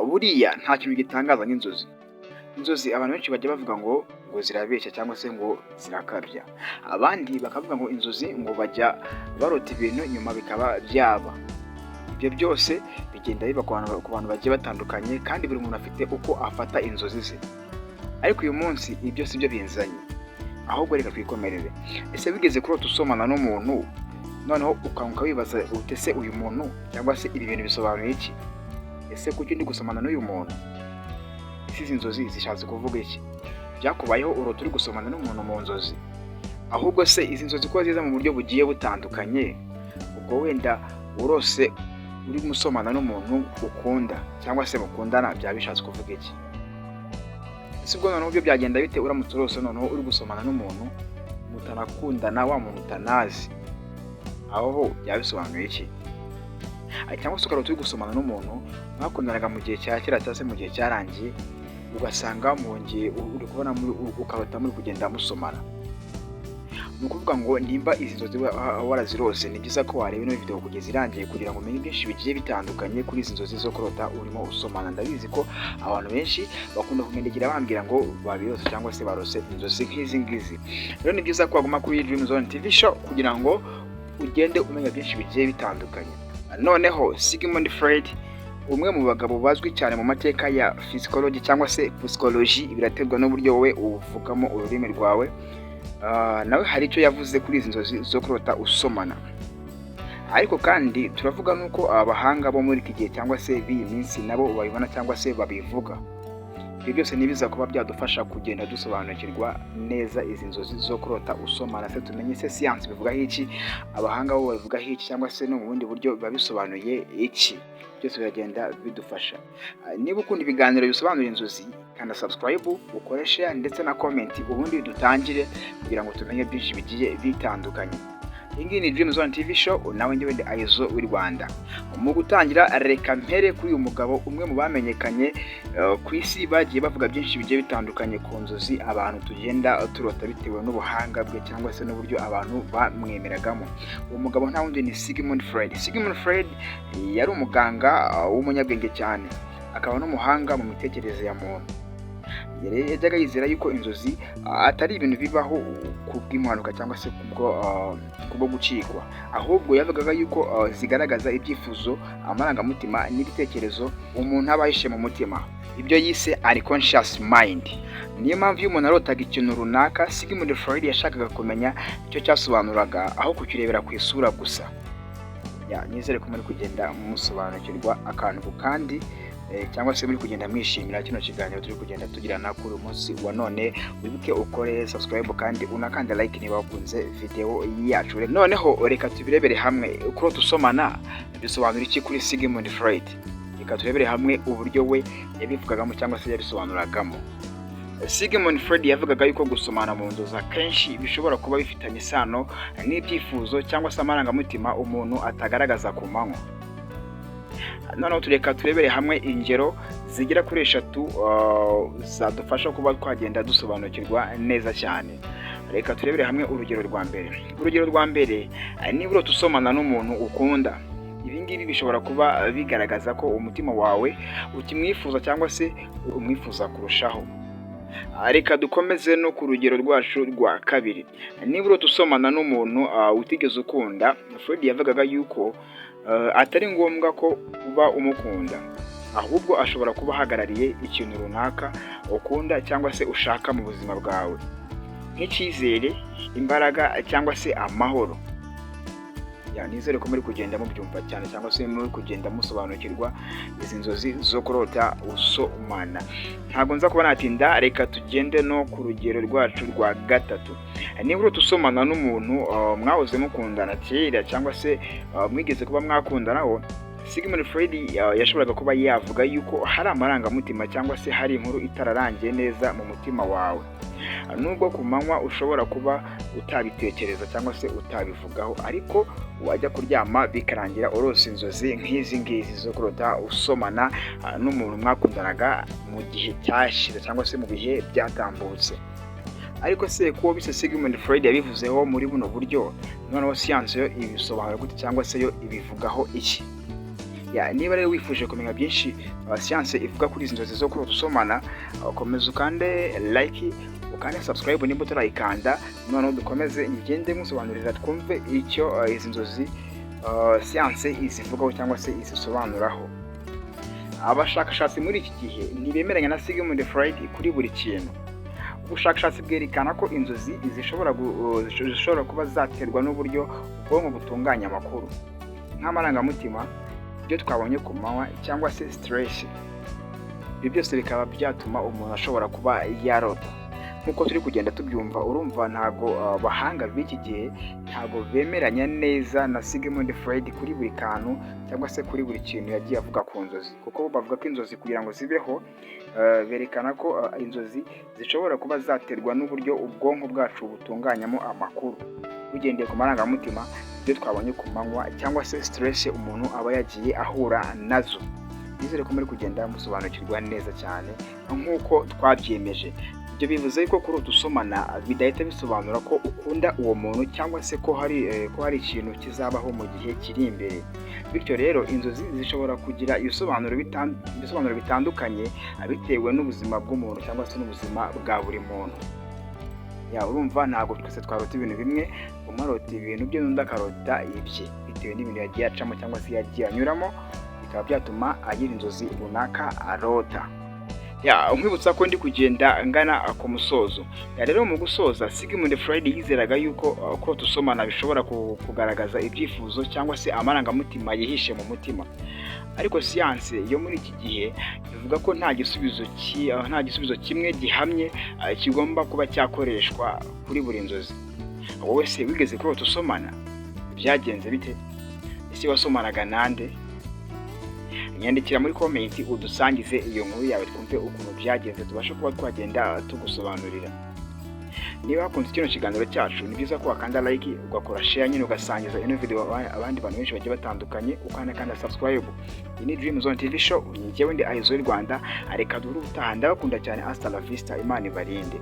Buriya nta kintu gitangaza nk'inzozi. Inzozi abantu benshi bajya bavuga ngo zirabeshya cyangwa se ngo zirakabya, abandi bakavuga ngo inzozi ngo bajya barota ibintu nyuma bikaba byaba. Ibyo byose bigenda biba ku bantu bagiye batandukanye, kandi buri muntu afite uko afata inzozi ze. Ariko uyu munsi ibyo si byo binzanye, ahubwo reka twikomerere. Ese wigeze kurota usomana n'umuntu, noneho ukanguka wibaza uti: "Ese uyu muntu cyangwa se ibi bintu bisobanuye iki? Ese kuki ndi gusomana n'uyu muntu? Ese izi nzozi zishatse kuvuga iki?" Byakubayeho urota uri gusomana n'umuntu mu nzozi? Ahubwo se izi nzozi ko ziza mu buryo bugiye butandukanye, ubwo wenda urose uri gusomana n'umuntu ukunda cyangwa se mukundana, byaba bishatse kuvuga iki? Ese ubwo noneho byo byagenda bite uramutse urose noneho uri gusomana n'umuntu mutanakundana, wa muntu utanazi? Aho ho byaba bisobanuye iki? Cyangwa se ukarota uri gusomana n'umuntu mwakundanaga mu gihe cya kera cyangwa se mu gihe cyarangiye, ugasanga mwongeye uri kubona, ukarota muri kugenda musomana. Ni ukuvuga ngo nimba izi nzozi warazirose, ni byiza ko wareba ino video kugeza irangiye kugira ngo umenye byinshi bigiye bitandukanye kuri izi nzozi zo kurota urimo usomana. Ndabizi ko abantu benshi bakunda kugendekera bambwira ngo babirose cyangwa se barose inzozi nk'izi ngizi. Rero ni byiza ko waguma kuri Dream Zone TV Show kugira ngo ugende umenya byinshi bigiye bitandukanye. Noneho Sigmund Freud, umwe mu bagabo bazwi cyane mu mateka ya psychology cyangwa se psychology, biraterwa n'uburyo wowe uvugamo ururimi rwawe, nawe hari icyo yavuze kuri izi nzozi zo kurota usomana. Ariko kandi turavuga n'uko abahanga bo muri iki gihe cyangwa se b'iyi minsi nabo babibona cyangwa se babivuga. Ibyo byose nibiza kuba byadufasha kugenda dusobanukirwa neza izi nzozi zo kurota usomana. Se tumenye se siyansi bivugaho iki, abahanga bo babivugaho iki, cyangwa se no mu bundi buryo biba bisobanuye iki? Byose biragenda bidufasha. Niba ukunda ibiganiro bisobanura inzozi, kanda subscribe, ukore share ndetse na comment, ubundi dutangire kugira ngo tumenye byinshi bigiye bitandukanye. Iyi ngiyi ni Dream Zone TV Show, nawe njyewe ndi Aizo w'i Rwanda. Mu gutangira, reka mpere kuri uyu mugabo, umwe mu bamenyekanye ku isi, bagiye bavuga byinshi bigiye bitandukanye ku nzozi abantu tugenda turota, bitewe n'ubuhanga bwe cyangwa se n'uburyo abantu bamwemeragamo. Uwo mugabo nta wundi ni Sigmund Freud. Sigmund Freud yari umuganga w'umunyabwenge cyane, akaba n'umuhanga mu mitekerereze ya muntu. Yajyaga yizera yuko inzozi atari ibintu bibaho ku bw'impanuka cyangwa se kubwo gucikwa, ahubwo yavugaga yuko zigaragaza ibyifuzo, amarangamutima n'ibitekerezo umuntu aba ahishe mu mutima, ibyo yise unconscious mind. Niyo mpamvu iyo umuntu arotaga ikintu runaka, Sigmund Freud yashakaga kumenya icyo cyasobanuraga aho kukirebera ku isura gusa. Nizere ko muri kugenda musobanukirwa akantu ku kandi, cyangwa se muri kugenda mwishimira kino kiganiro turi kugenda tugirana kuri uyu munsi wa none. Wibuke ukore subscribe kandi unakande like niba wakunze video yacu. Noneho reka tubirebere hamwe: kurota usomana bisobanura iki kuri Sigmund Freud? Reka turebere hamwe uburyo we yabivugagamo cyangwa se yabisobanuragamo. Sigmund Freud yavugaga yuko gusomana mu nzozi akenshi bishobora kuba bifitanye isano n'ibyifuzo cyangwa se amarangamutima umuntu atagaragaza ku manywa. Noneho tureka turebere hamwe ingero zigera kuri eshatu zadufasha kuba twagenda dusobanukirwa neza cyane. Reka turebere hamwe urugero rwa mbere. Urugero rwa mbere: niba urota usomana n'umuntu ukunda, ibi ngibi bishobora kuba bigaragaza ko umutima wawe ukimwifuza cyangwa se umwifuza kurushaho. Reka dukomeze no ku rugero rwacu rwa kabiri. Niba urota usomana n'umuntu utigeze ukunda, Freud yavugaga yuko atari ngombwa ko uba umukunda, ahubwo ashobora kuba ahagarariye ikintu runaka ukunda cyangwa se ushaka mu buzima bwawe, nk'icyizere, imbaraga cyangwa se amahoro. Nizere ko muri kugenda mubyumva cyane cyangwa se muri kugenda musobanukirwa izi nzozi zo kurota usomana. Ntabwo nza kuba natinda, reka tugende no ku rugero rwacu rwa gatatu. Niba urota usomana n'umuntu mwahoze mukundana kera cyangwa se mwigeze kuba mwakundanaho, Sigmund Freud yashoboraga kuba yavuga yuko hari amarangamutima cyangwa se hari inkuru itararangiye neza mu mutima wawe, nubwo ku manywa ushobora kuba utabitekereza cyangwa se utabivugaho, ariko wajya kuryama bikarangira urose inzozi nk'izi ngizi zo kurota usomana n'umuntu mwakundanaga mu gihe cyashize cyangwa se mu bihe byatambutse. Ariko se kuba bise Sigmund Freud yabivuzeho muri buno buryo, noneho siyansi yo ibisobanura gute cyangwa se yo ibivugaho iki? Ya, niba rero wifuje kumenya byinshi siyanse ivuga kuri izi nzozi zo kurota usomana, komeza ukande like, ukande subscribe nimba utarayikanda. Noneho dukomeze ngende musobanurira, twumve icyo izi nzozi siyanse izivugaho cyangwa se izisobanuraho. Abashakashatsi muri iki gihe ntibemeranya na Sigmund Freud kuri buri kintu. Ubushakashatsi bwerekana ko inzozi zishobora kuba zaterwa n'uburyo ubwonko butunganya amakuru, nk'amarangamutima, ibyo twabonye ku manywa cyangwa se stress. Ibyo byose bikaba byatuma umuntu ashobora kuba yarota. Nk'uko turi kugenda tubyumva, urumva ntabwo abahanga b'iki gihe ntabwo bemeranya neza na Sigmund Freud kuri buri kantu cyangwa se kuri buri kintu yagiye avuga ku nzozi, kuko bo bavuga ko inzozi kugira ngo zibeho, berekana ko inzozi zishobora kuba zaterwa n'uburyo ubwonko bwacu butunganyamo amakuru, bugendeye ku marangamutima, ibyo twabonye ku manywa cyangwa se stress umuntu aba yagiye ahura nazo. Nizere ko muri kugenda musobanukirwa neza cyane nk'uko twabyemeje. Ibyo bivuze ko kurota usomana bidahita bisobanura ko ukunda uwo muntu cyangwa se ko hari ikintu kizabaho mu gihe kiri imbere. Bityo rero, inzozi zishobora kugira ibisobanuro bitandukanye bitewe n'ubuzima bw'umuntu cyangwa se n'ubuzima bwa buri muntu. Ya, urumva ntabwo twese twarota ibintu bimwe. Umwe arota ibintu bye, n'undi akarota ibye, bitewe n'ibintu yagiye acamo cyangwa se yagiye anyuramo, bikaba byatuma agira inzozi runaka arota. Ya, nkwibutsa ko ndi kugenda ngana ku musozo. Ya, rero mu gusoza, Sigmund Freud yizeraga yuko kurota usomana bishobora kugaragaza ibyifuzo cyangwa se amarangamutima yihishe mu mutima, ariko siyanse yo muri iki gihe ivuga ko nta gisubizo kimwe gihamye kigomba kuba cyakoreshwa kuri buri nzozi. Wowe se wigeze kurota usomana? Byagenze bite? Ese wasomanaga nande? Nyandikira muri comment udusangize iyo nkuru yawe, twumve ukuntu byagenze, tubashe kuba twagenda tugusobanurira. Niba wakunze kino kiganiro cyacu, ni byiza ko wakanda like, ugakora share nyine, ugasangiza ino video abandi bantu benshi bagiye batandukanye, ukanakanda subscribe. Iyi ni Dream Zone TV Show, njyewe ndi Aizo y'u Rwanda. Reka duhure ubutaha. Ndabakunda cyane. Hasta la vista, Imana ibarinde.